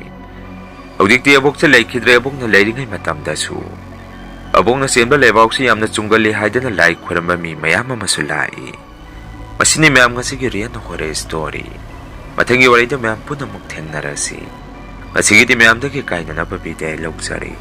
ꯍꯧꯖꯤꯛꯇꯤ ꯑꯕꯣꯛꯁꯦ ꯂꯩꯈꯤꯗ꯭ꯔꯦ꯫ ꯑꯕꯣꯛꯅ ꯂꯩꯔꯤꯉꯩ ꯃꯇꯝꯗꯁꯨ ꯑꯕꯣꯛꯅ ꯆꯦꯟꯕ ꯂꯩꯕꯥꯛꯁꯤ ꯌꯥꯝꯅ ꯆꯨꯡꯒꯜꯂꯤ ꯍꯥꯏꯗꯅ ꯂꯥꯏ ꯈꯣꯏꯔꯝꯕ ꯃꯤ ꯃꯌꯥꯝ ꯑꯃꯁꯨ ꯂꯥꯛꯏ꯫ ꯃꯁꯤꯅꯤ ꯃꯌꯥꯝ ꯉꯁꯤꯒꯤ Real Horror Story꯫ ꯃꯊꯪꯒꯤ ꯋꯥꯔꯤꯗ ꯃꯌꯥꯝ ꯄꯨꯟꯅ ꯑꯃꯨꯛ ꯊꯦꯡꯅꯔꯁꯤ꯫ ꯉꯁꯤꯒꯤꯗꯤ ꯃꯌꯥꯝꯗꯒꯤ ꯀꯥꯏꯅꯅꯕ ꯕꯤꯗꯥꯏ ꯂꯧꯖꯔꯤ꯫